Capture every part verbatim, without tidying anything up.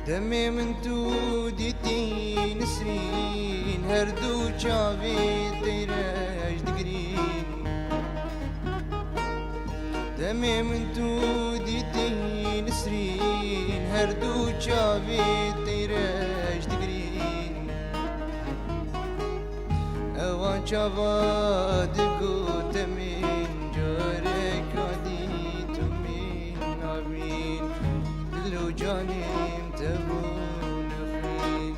Demê min tu dîtî Nisrîn, her du çavê teyrej digirîn. Demê min tu dîtî Nisrîn, her du çavê teyrej digirîn. Ewa çava digote min, careka dî tu min nabîn. Dil û canê min te bû nexwîn.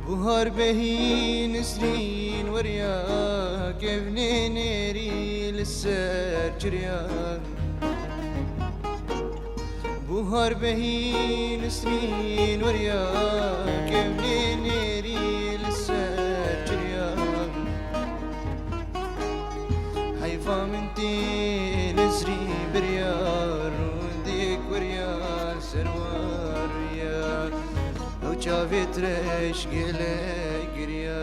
Buhar behî Nisrîn weriya, kevnê nêrî li ser çiriya. Buhar behî Nisrîn weriya, kevnê nêrî li ser çiriya. Heyfa min tê Nisrîn biriya, rûndê kuriya ser wariya. Ew çavê tireş gelek giriya.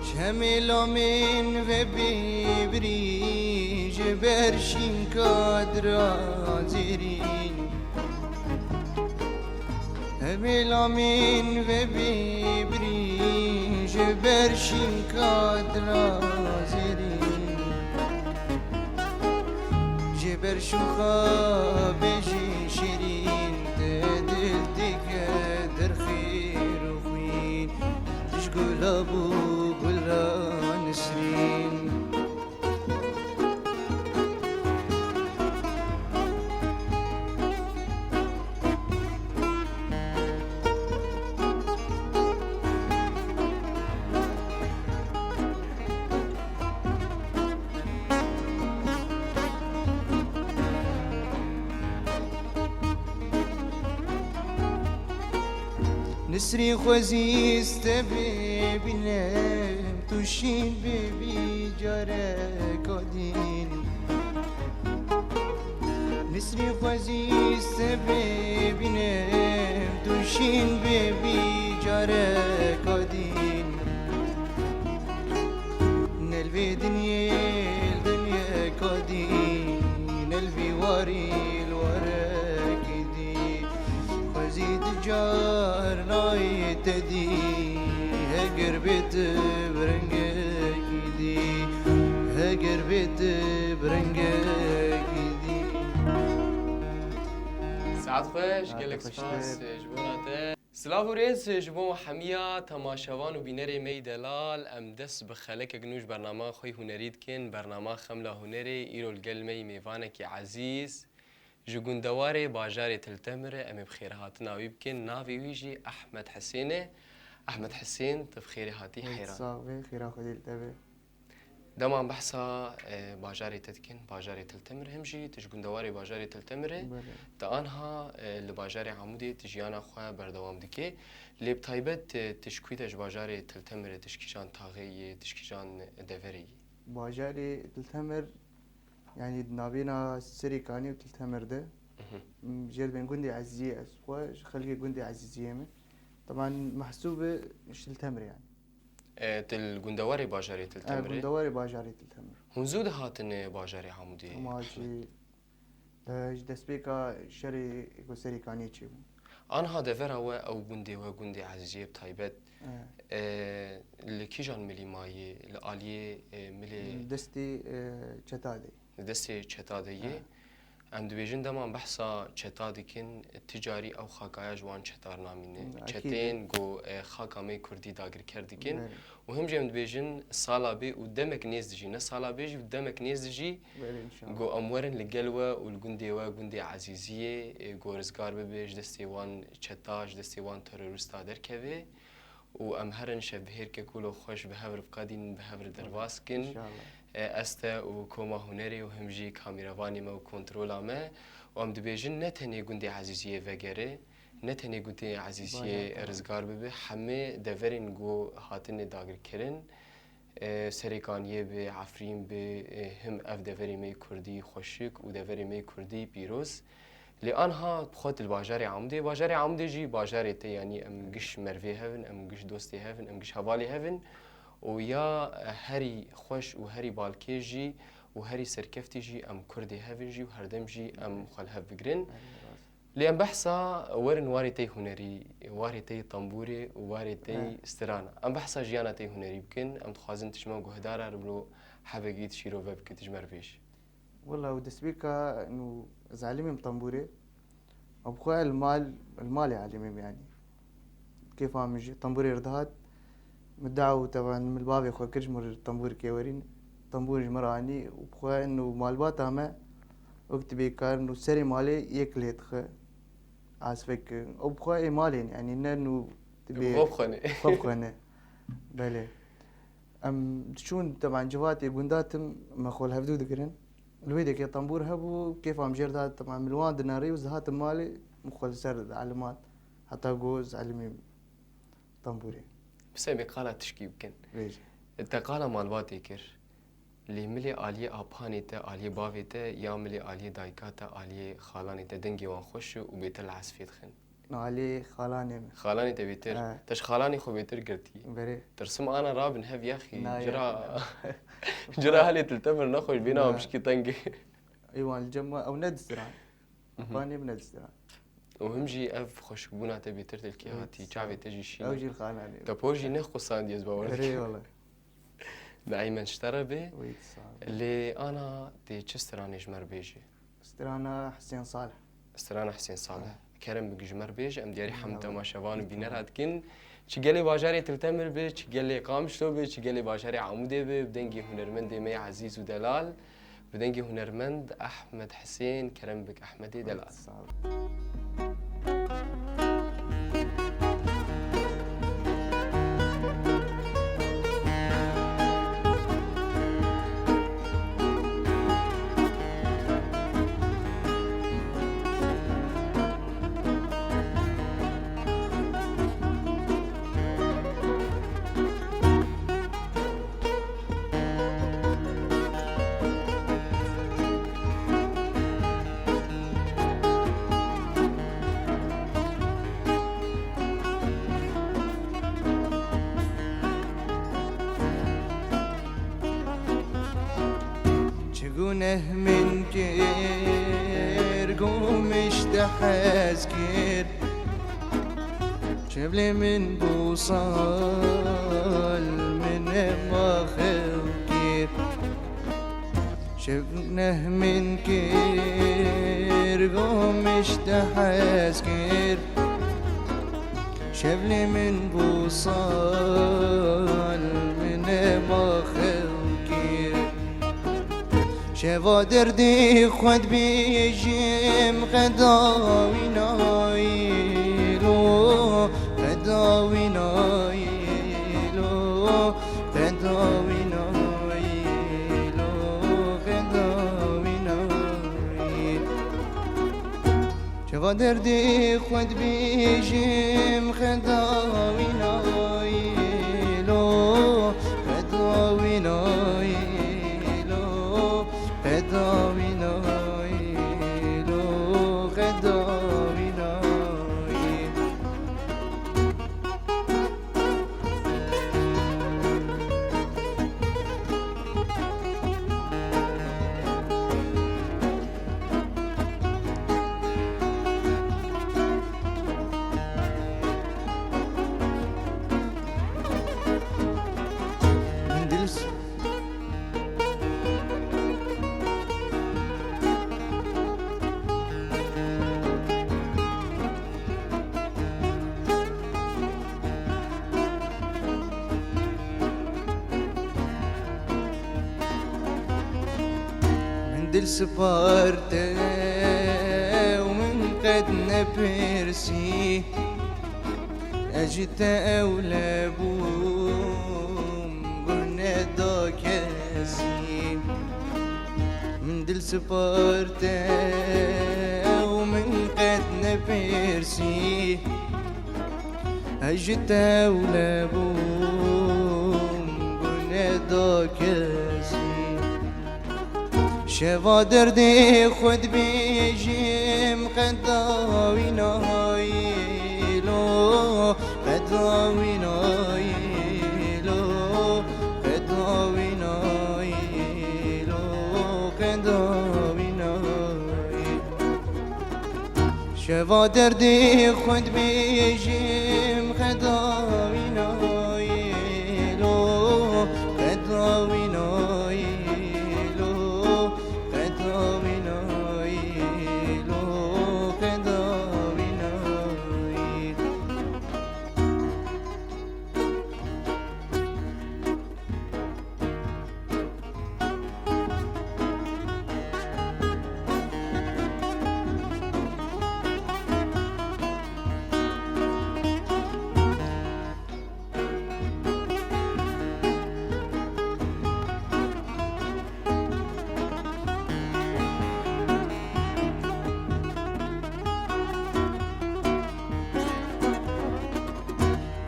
Çemê lamên ve bêbirî, ji ber şînka dirazêrî. Hemê lamên ve bêbirî, ji ber şînka dirazêrî. Ji ber şûxa bêjî şêrîn, te dil dike derxîr û xwîn. Ji gulab û gula Nisrîn. Nisrî xwezî stevê bîne, tu şîn bibî careka din. Nisrî xwezî stevê bîne, tu şîn bibî careka din. Ne li vê dinyê li dinyeka dî, ne li vî warî li warekî dî. Xwezî di car nayê te dî, heger bê tu bi rengekî dî, heger bê tu bi rengekî dî. Saet xweş, gelek spas ji bona te. Silav û rêz ji bo hemiya temaşevan û bînerê me yî delal. Em dest bi xelekek nû ji bernama xwe yî hunerî dikin. Bernama Xemla Hunerê îro li gel me yî mêvanekî ezîz ji gundewarê bajarê Til Temir e. Em ê bi xêrhatina wî bikin. Navê wî jî Ehmed Hisên e. Ehmed Hisên, tu bi xêrê hatî Hey, heyran. Sax be, xêra Xwedê li te be. Dema em behsa, e, bajarê te dikin, bajarê Til Temir, him jî tu ji gundewarê bajarê Til Temir e. Belê. Tu anha, e, li bajarê Amûdê tu jiyana xwe berdewam dike. Lê bi taybet, e, tu ji kû de ji bajarê Til Temir e, tu ji kîjan taxê yî, tu ji kîjan deverê yî? Bajarê Til Temir, yanî di navbêna Serê Kanî û Til Temir de, Mhm. m, jêr bên gundê Ezîziyê ez xwe, ji xelkê gundê Ezîziyê me. Teban mehsûb e ji Til Temir yanî. E, tu li gundewarê bajarê Til E, Temir e? Gundewarê bajarê Til Temir. Hûn zû dihatin, e, bajarê Amûdê, Ama Ehmed? jî, e, ji destpêka şerê ku Serê Kaniyê çêbû. Anha devera we ew gundê we, gundê Ezîziyê bi taybet, E. e, li kîjan milî mayî, li aliyê, e, milê Li destê, e, çeta de. Li destê çeta de yê. E. Em dibêjin dema em behsa çeta dikin, ti carî ew xakaya ji wan çetar namîne. Hmm, ekîd. Çeteyên ku, e, xaka me yê kurdî dagirker dikin. Belê. Û him jî em dibêjin sala bê û demek nêz dijî, ne sala bê jî, demek nêz dijî, belê, înşallah, ku em werin li gel we û li gundê we, gundê Ezîziyê, e, ku rizgar bibe ji destê wan çeta, ji destê wan terorîsta derkeve. Û em herin şevbihêr kekulo xweş bi hev re biqedînin, bi hev re derbas kin. Înşallah. E, ez te û koma hunerê û him jî kameravanê me û kontrola me. Û em dibêjin ne tenê gundê Ezîziyê vegere, ne tenê gundê Ezîziyê, bajar, tamam, rizgar bibe, hemê deverên ku hatine dagirkirin, e, Serêkaniyê be, Efrîn be, e, him ev deverê me yê kurdî xweşik û deverê me yê kurdî pîroz. Lê anha xwe tu li bajarê Amûdê, bajarê Amûdê jî bajarê te, yanî em giş mervê hev in, em giş dostê hev in, em giş hevalê hev in û ya herî xweş û herî balkêş jî û herî serkeftî jî em kurdê hev in jî û herdem jî em xwe li hev bigrin. Lê em behsa werin warê te yê hunerî, warê te yê tembûrê û warê te yê, he, strana. Em behsa jiyana te yê hunerî bikin, em dixwazin tu ji me guhdara re biro hebekî tu şîrove bike, tu ji me re bêje. Wela, ew destpêka, nû, ez alimêm tembûrê. Ew bi xwe li mal, li malê alimêm, yanî. Kêfa min ji tembûrê re dihat. Min da û teban min li bavê xwe kir, ji min re tembûrikê werîn. Tembûr ji min re anî û bi xwe, nû, malbata me wek tu bê kar, nû, serê malê yek lê dixe. Asfek, ew bi xwe ê malê ne, yanî ne, nû, tu bê xwe bixwene. Xwe bixwene. Belê. Em diçûn, teban, civatê gunda tim, me xwe li hevdû digirin. Li wê dekê tembûr hebû, kêfa min jê re dihat, teban, min li wan dinerî û ez dihatim malê, min xwe li ser dielimat, heta ku ez elimîm tembûrê. Bi semê qala tişkî bikin. Bêje. Te qala malbatê kir. Lê milê aliyê apanê te, aliyê bavê te, ya milê aliyê dayika te, aliyê xalanê te, dengê wan xweş e û bêtir li esfê dixin. Aliyê xalanê min. Xalanê te bêtir. He. Te ji xalanê xwe bêtir girtî. Berê. Tirsim ana rabin hev yaxî. Na, cira, ya, cira helê til temir nexweş bêna. Na. Mişkî tengê. Ê wan li cem me ew nedistiran. Mhm. Apanê min nedistiran. Û him jî ev xweşikbûna te bêtir dilkê hatî, çavê te jî şîn. Ew jî li xalanê. Te por jî nexusandiye, ez bawer dikim. Erê wele. Naîmen ji te re be. Wî, sağ ol. Lê ana tê çi stranê ji me re bêje? Strana Husên Salih. Strana Husên Salih. Ha. Kerem bik ji me re bêje, em diyarî hem temaşevan û bînera dikin. Çi gelê bajarê Til Temir be, çi gelê Qamişlo be, çi gelê bajarê Amûdê be, bi dengê hunermendê me yê ezîz û delal. Bi dengê hunermend Ehmed Hisên, Kerem bik Ehmedê Delal. Sağ ol. Çi guneh min kir, ku min ji te hez kir. Şevlê min bû sal, min ema xew kir. Şev neh min kir, ku min ji te hez kir. Şevlê min bû sal, min ema xew kir. Şeva derdê xwe dibêjim, qeda wî nayê lo, qeda wî nayê lo, qeda wî nayê lo, qeda wî nayê. Çawa derdê xwe dibêjim, qeda wî nayê lo, qeda wî nayê lo, qeda wî nayê lo, qeda wî nayê. Dil sparte û min qet nepirsî, ez ji te ewle bûm, guh neda kesî. Min dil sparte û min qet nepirsî, ez ji te ewle bûm, guh neda kesî. Şeva derdê xwe dibêjim, qeda wî nayê lo, qeda wî nayê lo, qeda wî nayê lo, qeda wî nayê. Şeva derdê xwe dibêjim, qeda wî nayê lo, qeda wî nayê lo, qeda wî nayê lo, qeda wî nayê.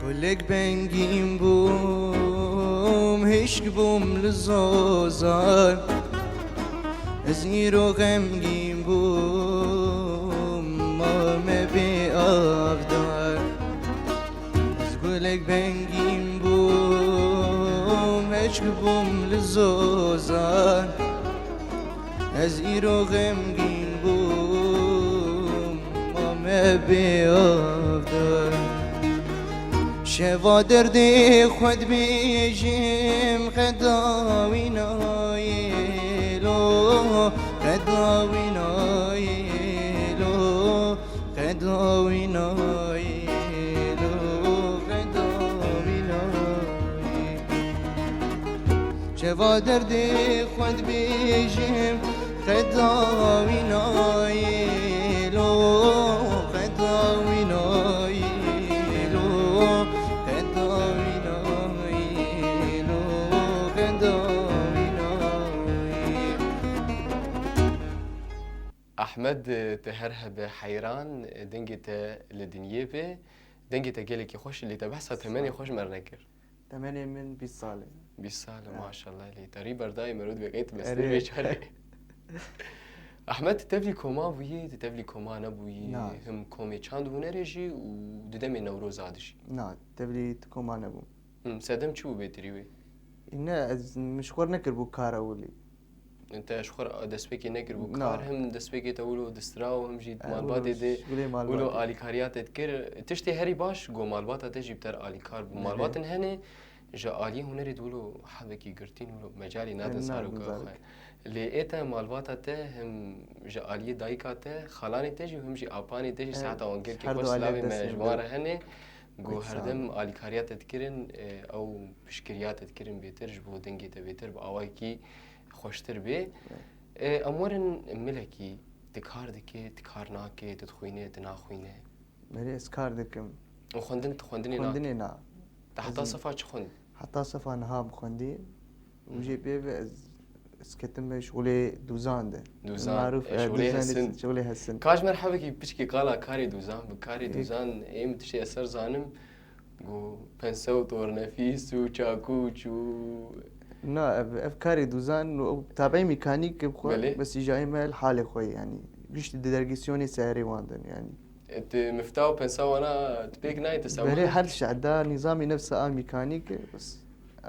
Gulek bengîn bûm, hişk bûm li zozan. Ez îro xemgîn bûm, ma me bê avdar. Ez gulek bengîn bûm, hişk bûm li zozan. Ez îro xemgîn bûm, ma me bê avdar. Şeva derdê xwe dibêjim, qeda wî nayê lo, qeda wî nayê lo, qeda wî nayê lo, qeda wî nayê. Şeva derdê xwe dibêjim, qeda wî nayê lo, qeda wî nayê lo, qeda wî nayê lo, qeda wî nayê. Ahmed, te her hebe heyran, dengê te li dinyê be. Dengê te gelekî xweş, lê te behsa temenê xwe ji me re nekir. Temenê min bîst sal e. Bîst sal e, ha, maşallah, lê te rî berdayê, mero dibê qey tu mestê bê çarê. Ahmed, tu tevlî koma bûyî, tu tevlî koma nebûyî, na, him komê çand û hunerê jî û di demê Newroza de jî? Na, tevlî koma nebûm. Hmm, sedem çi bû bêtirî wê? Ne, ez min ji xwe nekiribû kar ewilî. Te ji xwe re destpêkê nekiribû kar, him destpêkê te wilo distira û him jî di malbatê de wilo alîkariya te dikir. Tiştê herî baş, ku malbata te jî bi te re alîkar bû. Malbatên hene ji aliyê hunerê de wilo hevekî girtîn, wilo mecalê nadin zaroka xwe. Lê ê te malbata te him ji aliyê dayika te, xalanê te jî û him jî apanê te jî saeta wan gelkî xweş, silavê me ji wan re hene. Ku herdem alîkariya te dikirin, e, ew piştgiriya te dikirin bêtir, ji bo dengê te bêtir bi awayekî xweştir bê. E, em werin milekî, tu kar dikî, tu kar nakî, tu dixwînî, tu naxwînî? Belê, ez kar dikim. Û xwendin, tu xwendinê nakî? Xwendinê na. Tu heta sefa çi xwend? Heta sefa niha em xwendî. Û jê pê ve ez, ez ketime şixulê dûzan de. Dûzan, marûf, e, şixulê hesin. Şixulê hesin. Ka ji me re hevekî piçkî qala karê dûzan, bi karê dûzan ê min tiştê ez ser zanim, ku pense û tornefîs û çakûç û... Na, ev, ev karê dûzan û ew tabeî mîkanîk bi xwe, belê, mesîjayê me li halê xwe ye, yanî. Giştî di dergîsyonê seherê wan din, yanî. E, tu mifta û pensa wana tu pêk nayê, tu sewin? Belê, her şehda nîzamî nefsa a mîkanîk e, bes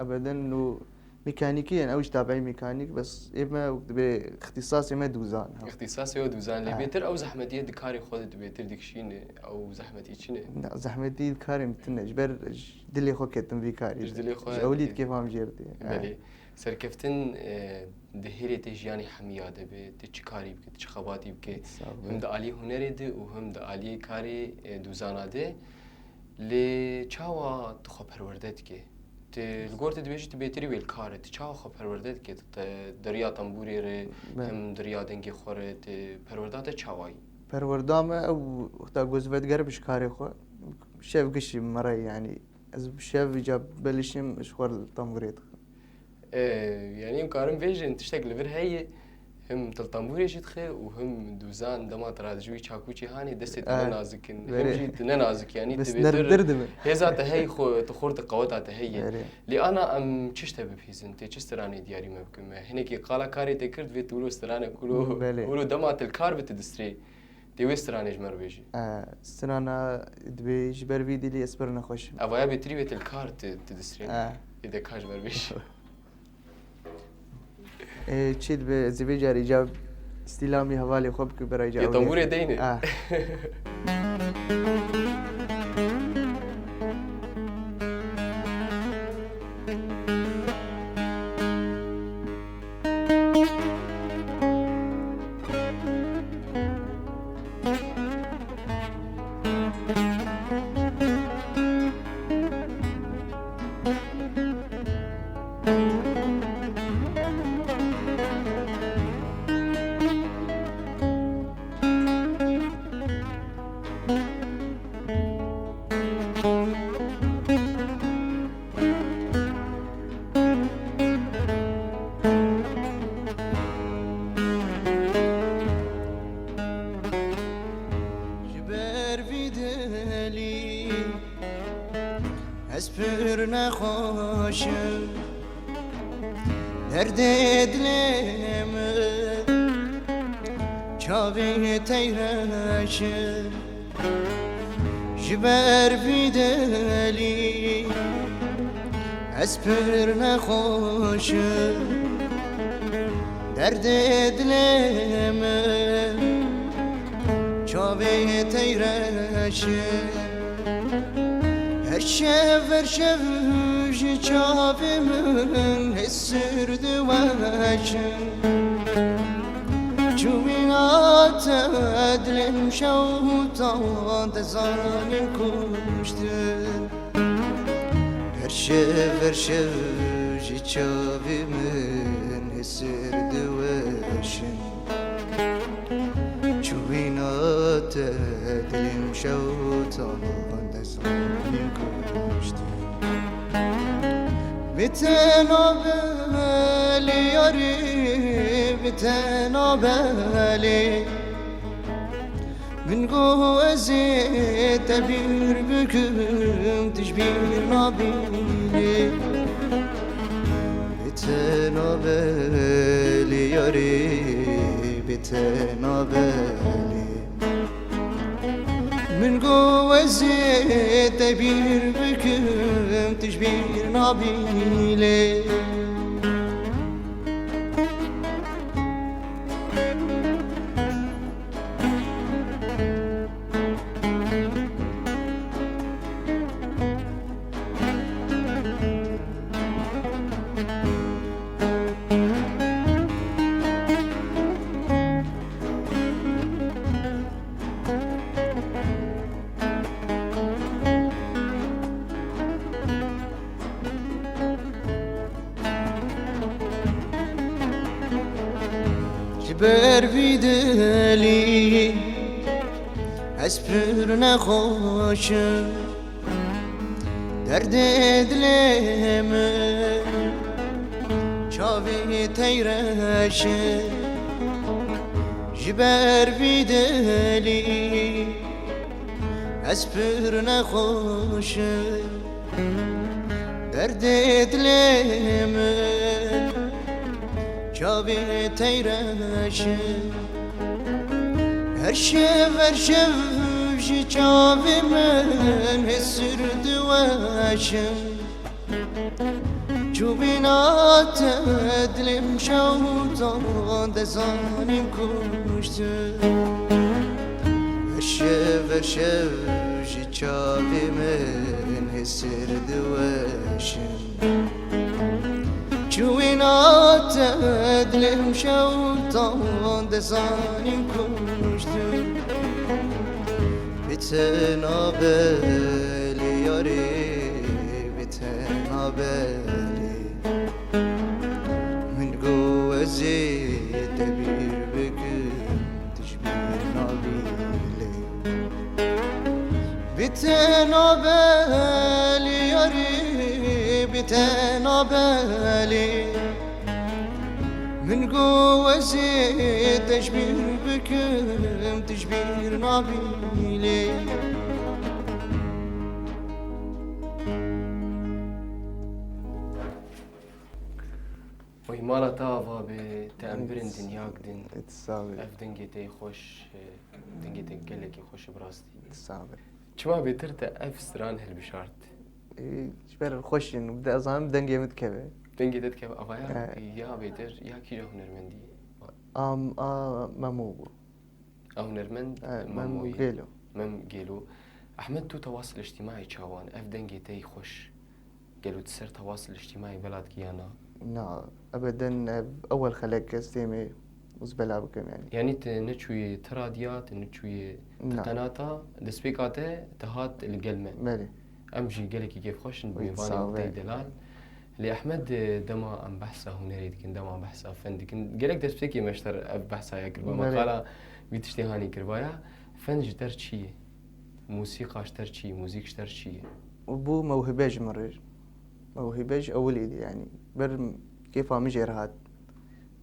ebeden û mîkanîkî, yani ew jî tabeî mîkanîk, bes ê me dibê îxtîsasê me dûzan, ha. Îxtîsasê we dûzan, lê bêtir ew zehmetiyê di karê xwe de tu bêtir dikişînî, ew zehmetî çi ne? Na, zehmetî karê min tune, ji ber ji dilê xwe ketim vî karî. Ji dilê xwe. Ji ewilî dikêfa min jê re tê. Belê. Serkeftin, e, di hêlê te jiyanê hemiya de be, tu çi karî bike, tu çi xebatî bike, him di aliyê hunerê de û him di aliyê karê, e, dûzana de. Lê çawa tu xwe perwerde dike? Li gor te dibêjî tu bêtirî wê li kar e, tu çawa xwe perwerde dikî? Tu te di riya tembûrê re, Be. hem di riya dengê xwe re, tu perwerda te çawa yî? Perwerda me ew wexta ku ez vedigerim ji karê xwe, şev gişî me re, yanî ez bi şev îca belişim ji xwe li tembûrê dixim. E, yanî em karin bêjin tiştek li vir heye, him tu li tembûrê jî dixe û him dûzan dema tu radijî wî çakûçî hanê destê te Eh, ne nazik in, him berê. jî tu ne nazik, yanî tu Dest bêtir nermtir dibe. hêza te heye xwe, tu xurt qeweta te heye. Berê. Lê ana em çi ji te bibihîzin, tê çi stranê diyarî me bikin me? Hinekî qala karê te kir, divê tu wilo stranek wilo, Belê. wilo dema tu li kar bi tu distrê. Tê wê stranê ji me re bêjî. Eh, strana dibê ji ber vî dilî ez pir nexweş im. Evaya bêtirî wê tu li kar tu, tu distrê. Eh. Ê de ka ji me re bêjî. Ê, çi dibe, ez ê vê carî ca stîlamî hevalê xwe bikim, berayî ca Yê ewlê. Tembûrê deyne. Ah. Ji ber vî dilî ez pir nexweş im. Derdê dilê min çavê teyreş in. Ji ber vî dilî ez pir nexweş im. Derdê dilê min çavê teyreş in. Her şev, her şev ji çavê min hêsir diweşin. Çûyîna te dilê min şewtan, te zanin kuştin. Her şev, her şev ji çavê min hêsir diweşin. Çûyîna te dilê min şewtan, te zanin kuştin. Bi te nabelê yarî, bi te nabelê. Min got ez ê te bîr bikim, tu ji bîr nabînî. Bi te nabelê yarî, bi te nabelê. Min got ez ê te bîr bikim, tu ji bîr nabînî. Ji ber vî dilî ez pir nexweş im. Derdê dilê min çavê teyreş in. Ji ber vî dilî ez pir nexweş im. Derdê dilê min çavê teyreş in. Her şev, her şev ji çavê min hêsir diweşin. Çûbîna te dilê min şewtan, te zanin kuştin. Her şev, her şev ji çavê min hêsir diweşin. Çûbîna te dilê min şewtan, te zanin kuştin. Bi te nabelê yarî, bi te Belê, min got ez ê te bîr bikim, tu ji bîr nabî lê. Bi te nabelê yarî, bi te nabelê. Min got ez ê te ji bîr bikim, tu ji bîr nabî lê. Oy mala te ava be, te em birin dinyak din. Ev dengê te yê xweş, e, dengê te gelekî xweş e bi rastî. Çima bêtir te ev stran hilbijart? Ê, ji ber xweş in û de-, ez zanim dengê min dikeve. Dengê te dikeve ava ya? He. Ya bêtir, ya kîja hunermendî? Am, a, Memo bû. Ew hunermend He, Memo Memo ye. Gelo. Mem Gelo. Ehmed, tu tewasil îctîmaî çawan? Ev dengê te yî xweş. Gelo tu ser tewasil îctîmaî bela dikî ya na? Na, ebeden ev ewel xelek ez têmê ez bela bikim yani. Yanî tu neçûyê ti radiya, tu neçûyê ti Na. Qenata, destpêka te, te hat li gel me. Belê. Em jî gelekî kêfxweş in bi Wî mêvanê sax wî be. Delal. Lê Ehmed, e, dema em behsa hunerê dikin, dema behsa fen dikin, gelek destpêkê me ji te re ev behsa ya kiriba. Me Belê. Qala vî tiştê hanî kiribaya. Fen ji te re çi ye? Mûsîqa ji te re çi ye? Mûzîk ji te re çi ye? Bû mewhibe ji min re. Mewhibe ji ewilî dî yani. Ber kêfa min jê re hat.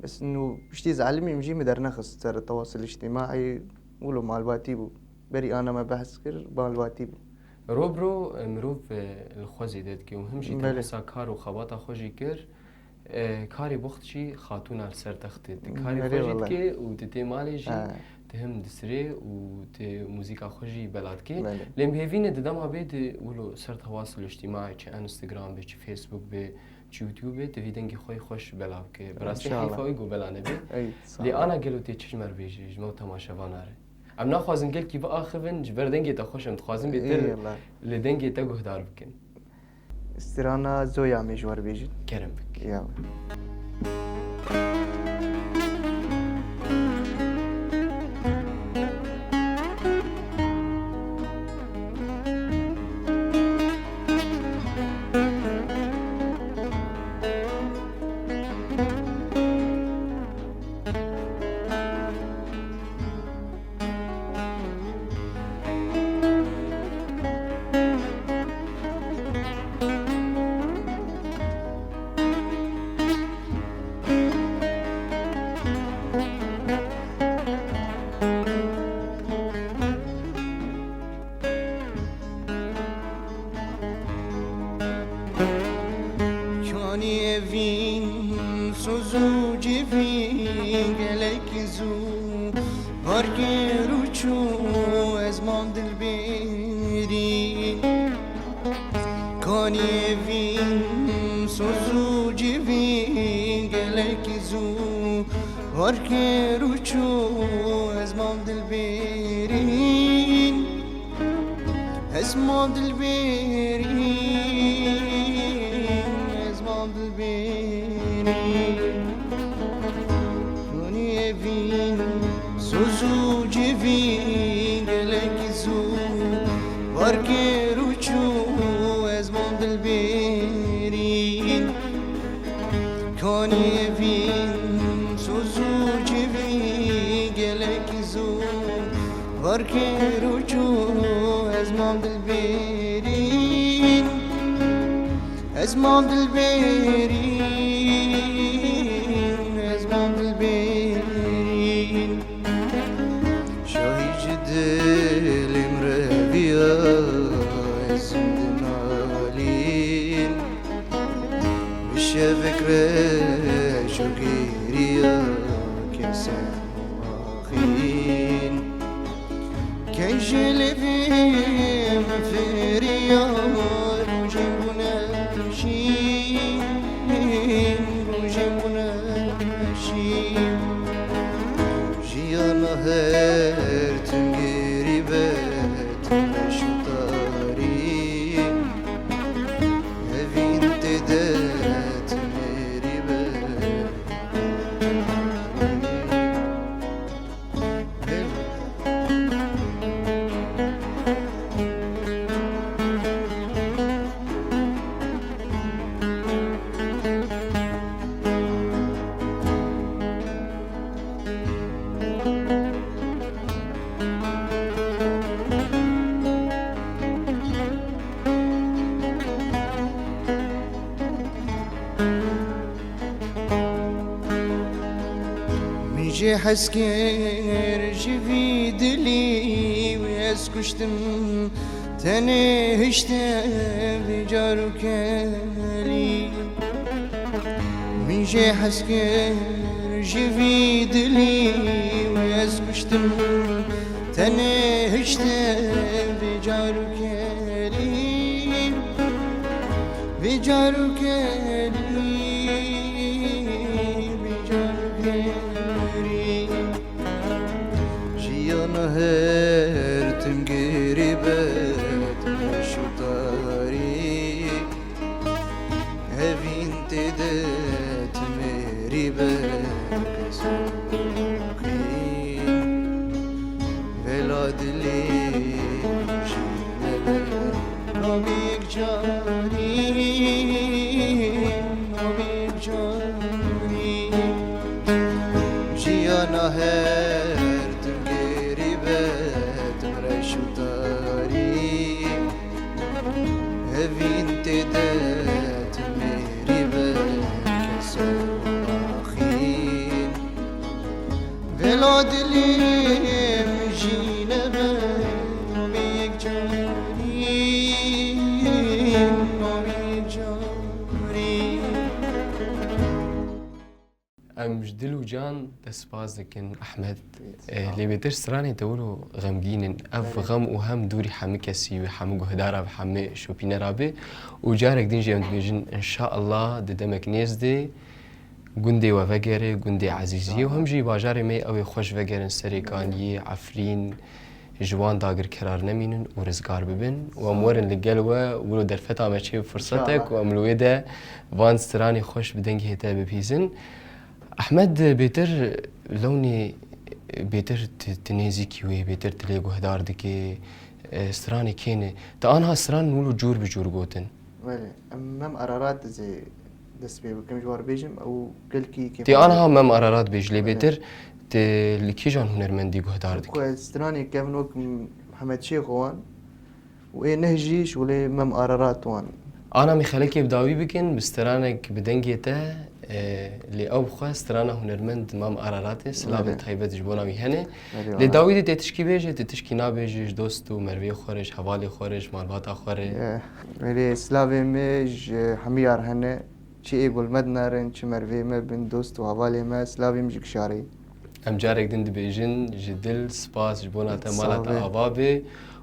Bes nû piştî zalimî min jî min dernexist ser tewasil îctîmaî, wilo malbatî bû. Berî ana me behs kir, malbatî bû. Ro bi ro, e, mirov, e, li xwe zêde dike û him jî te Belê. Behsa kar û xebata xwe jî kir. E, karê boxt jî xatûna li ser textê. Tu karê Belê xwe jî wele. Dike û tu tê malê jî, He. Tu him disirê û tu muzîka xwe jî bela dikê. Belê. Lê em hêvî ne di dema bê di wilo ser tewasil îctîmaî, çi Instagram bê, çi Facebook bê, çi YouTube bê, tu vî dengê xwe yê xweş bela bike. Bi rastî İnşallah. Heyfa wî ku bela nebe. Ey, sağ Lê ol. Ana gelo tê çi ji me re bêjî, ji me û temaşevanan re? Em naxwazin gelkî biaxivin, ji ber dengê te xweş em dixwazin bêtir Eyvallah. Li dengê te guhdar bikin. Strana Zoya me ji we re bêjin. Kerem bik. Ya. Kanî evîn soz û civîn gelek zû bar kir û çû ez mam dilbêrî. Kanî evîn soz û civîn gelek zû bar kir û çû ez mam dilbêrî. Ez ma dilbêrî, ez ma dilbêrî. Tunî evîn soz û civîn gelek zû bar kir û çû ez ma dilbêrî. Kanî evîn soz û civî gelek zû bar kir û çû ez mam dilbêrîn. Ez mam dilbêrîn, ez mam dilbêrîn. Şahî ji dilê min re viya ez zindinalîn. Bi şevek reş û gêriya kesem û axîn. Key ji lêvê min fêriya rojên bûne şîn, rojên bûne şîn. Jiyana her tim gêrî be, tim reş û tarî. Evîn tê de tim êrî be. Min jê hez kir ji vî dilî wê ez kuştim, tenê hişte vê car û kelî. Min jê hez kir ji vî dilî wê ez kuştim, tenê hişte vê car û kelî. Vê car û kelî, vê car û kelî. Jiyana her tim gerî be, tim reş û tarî. Hevîn tê de tim êrî be, kes û axîn. Vela dilê min jî nebe, namîk carî, namîk carî. Jiyana her tim gerî be, tim reş û tarî. Hevîn tê de tim êrî be, kes û axîn. Vela dilê min jî nebe, namîk carî, namîk carî. Em ji dil û can te spas dikin, Ehmed. Sağ ol. Eh, lê bêtir stranê te wilo xemgîn in. Ev Evet. xem û hem dûrî hemî kesî wê, hemî guhdara ve, hemî şopînera bê. Û carek din jî em dibêjin, înşaallah di demek nêz de gundê we vegere, gundê ezîziyê û hem jî bajarê me ew ê xweş vegerin, Serêkaniyê, Efrîn, ji wan dagirkerar nemînin û rizgar bibin. Û em werin li gel we, wilo derfeta me çê bi firsetek û em li wê de van stranê xweş bi dengê te bibihîzin. Ehmed, bêtir lewnê, bêtir tu, tu nêzîkî wê, bêtir tu lê guhdar dikê, e, stranê kê ne? Tu anha stran wilo cûr bi cûr gotin. Belê, em Mem Ararat zê dest pê bikim, ji war bêjim, ew gelkî kêfxweş. Tê anha Mem Ararat bêj, lê Belê. bêtir tê li kîjan hunermendî guhdar dikî? Ku stranê kevin wek Mihemed Şêx wan û ê neh jî şûlê Mem Ararat wan. Ana em ê xelekê bi dawî bikin, bi stranek bi dengê te, e, lê ew xwe strana hunermend Mem Ararat e, silavê Belê. taybet ji bona wî hene. Belê, Lê wala. dawî dê tê tişkî bêje, tê tişkî nabêje ji dost û mervê xwe re, ji hevalê xwe re, ji malbata xwe re. Eh, Belê, silavê me ji hemiyar hene. Çi ê gul me dinarin, çi mervê me bin, dost û hevalê me, silavê min ji kişarê. Em carek din dibêjin, ji dil spas ji bona te, mala te Sağ ol. ava be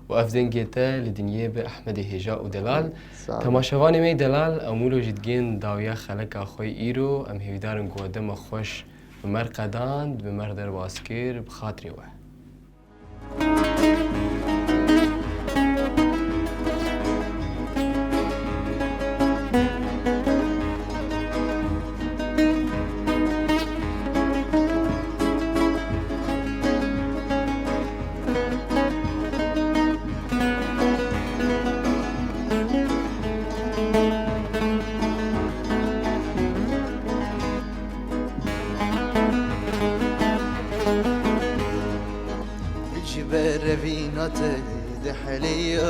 û ev dengê te li dinyê be, Ehmedê hêja û delal. Sağ ol. Temaşevanê me delal, em wilo jî digên dawiya xeleka xwe îro, em hêvîdar in ku we dema xweş bi me re qedand, bi me re derbas kir, bi xatirê we. Ji ber revîna te diheliya,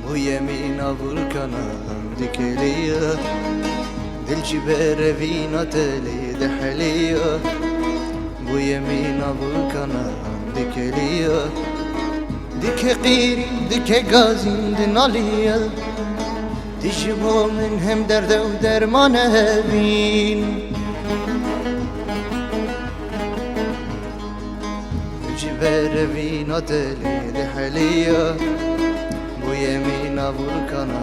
bûye mîna vulkana dikeliya. Dil ji ber revîna te lê diheliya, bûye mîna vulkana dikeliya. Dike qîrî, dike gazîn dinaliya. Tu ji bo min hem derde û dermane hebîn. Ji ber revîna te lê diheliya, bûye mîna vulkana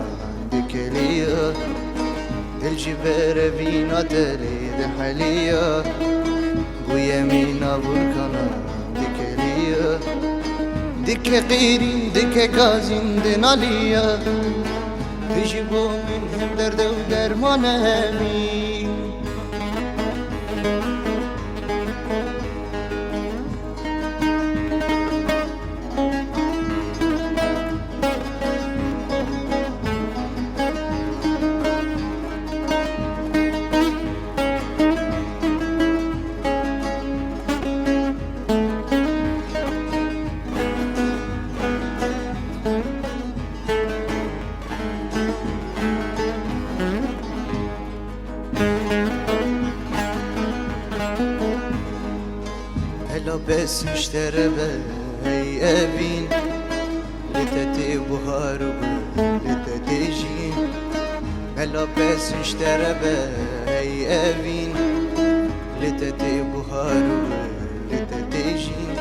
dikeliya. Dil ji ber revîna te lê diheliya, bûye mîna vulkana dikeliya. Dike qîrîn, dike gazîn dinaliya. Tu ji bo min hem derde û dermane hebî. Pes ji te re be hey evîn, li te tê buhar û li te tê jîn. Mela pes ji te re be hey evîn, li te tê buhar û li te tê jîn.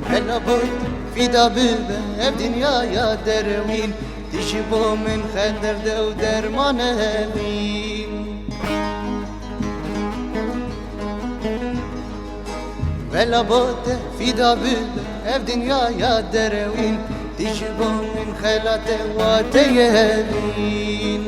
Mela bo te fîda bibe ev dinyaya derewîn, tu ji bo min xeter de û derman e evîn. Mela bo te fîda bibe ev dinyaya derewîn, tu ji bo min xelate wa te ye evîn.